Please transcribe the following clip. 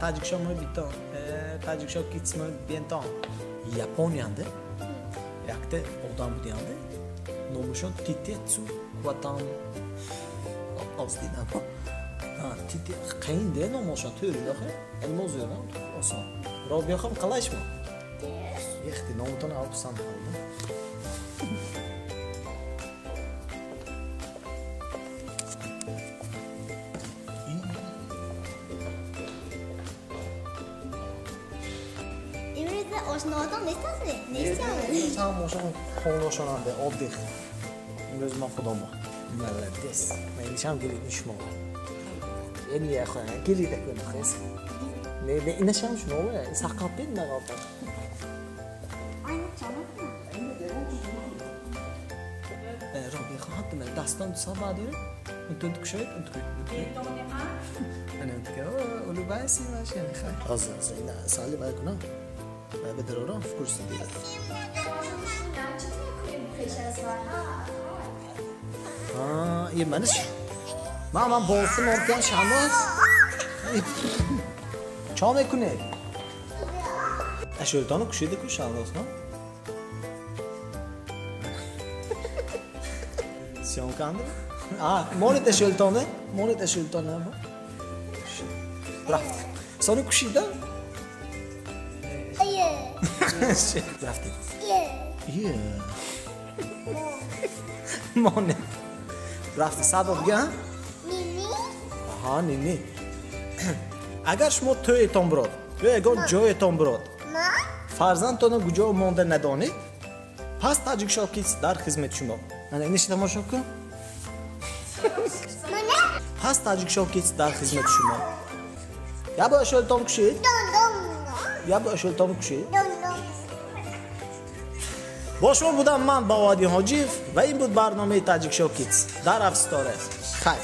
Таҷикшо мо битон. Таҷикшо Kids мо бентон. Япониянда якта одам будиянда. Номашон Титетсу Кватан. Оз дидам. Тите қайинде номошон тӯри дахе. Яъне мо зӯрам осон. Робиёхам қалайшми? Ехти номутон ав писанд қилди. Имрӯз ошноатон нестасми? Нестам. Ҳамошон хонашонанда оддих. Имрӯз ман худомо. Молодец. Ман инишам гирид шумо. Яъне яхо гирид акун хес. Не, не инашам шумо сақапин нағалта. Айна чамакна. Робиха ҳатто ман дастон саба дора. Унтун кушоид, унтун. Ана унтун. Улубайси машин хай. Аз аз ина сали бай кунам. Бай бедарорам в курси дигар. А, е манаш. Ман болси мумкин шамоз. Чо мекунед? Ашӯлтону кушида ку шамоз, но? Съёмка анда? А, монед ашӯлтоне? Монед ашӯлтоне? Рафт. Сони кушида? Рафтем. Е. Монед. Рафти садо бига? Аҳа, не. Агар шумо тӯетон бирод ё ягон ҷоетон бирод, фарзандтонро куҷо монда надонед, пас Таҷикшо Kids дар хизмати шумо. Ана иниши тамошо кун. Пас Таҷикшо Kids дар хизмати шумо. Я бо ашӯлтон кушед? Я бо ашӯлтон кушед? Бо шумо будам ман Баҳоаддин Ҳоҷиев ва ин буд барномаи Таҷикшо Kids дар Афстора. Хайр.